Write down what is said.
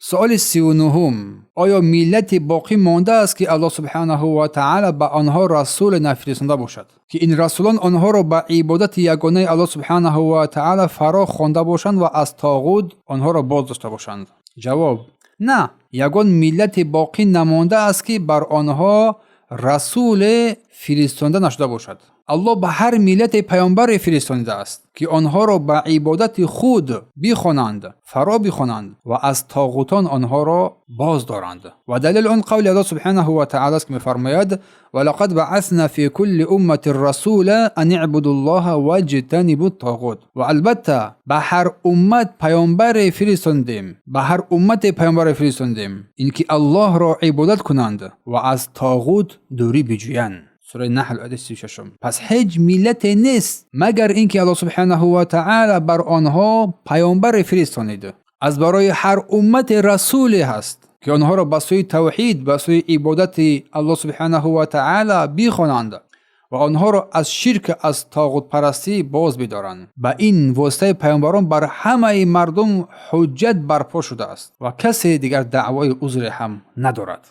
Суоли 39-ум: оё миллате боқӣ мондааст, ки Аллоҳ субҳанаҳу ва таъала ба онҳо расуле нафиристонда бошад, ки ин расулон онҳоро ба ибодати ягонаи Аллоҳ субҳанаҳу ва таъала фаро хонда бошанд ва аз тоғут онҳоро боз дошта бошанд? Ҷавоб: на, ягон миллате боқӣ намондааст, ки бар онҳо расуле фиристонда нашуда бошад. Аллоҳ ба ҳар миллате паёмбаре фиристонидааст, ки онҳоро ба ибодати худ бихонанд, фаро бихонанд ва аз тоғутон онҳоро боз доранд. Ва далели он қавли Аллоҳ субҳанаҳу ва таъала аст, ки мефармояд: ва лақад баасна фи кулли умматин расула ан ибуду ллоҳа ваҷтанибу ттоғут. Ва албатта, ба ҳар уммат паёмбаре фиристондем, ба ҳар уммате паёмбаре фиристондем, ин ки Аллоҳро ибодат кунанд ва аз тоғут дурӣ биҷӯянд. Сураи Наҳл, ояти 36-ум. Пас ҳеҷ миллате нест, магар ин ки Аллоҳ субҳанаҳу ва таъала бар онҳо паёмбаре фиристонид. Аз барои ҳар уммате расуле ҳаст, ки онҳоро ба сӯи тавҳид, ба сӯи ибодати Аллоҳ субҳанаҳу ва таъала бихонанд ва онҳоро аз ширк, аз тоғутпарастӣ боз бидоранд. Ба ин воситаи паёмбарон бар ҳамаи мардум ҳуҷҷат барпо шудааст ва касе дигар даъвои узре ҳам надорад.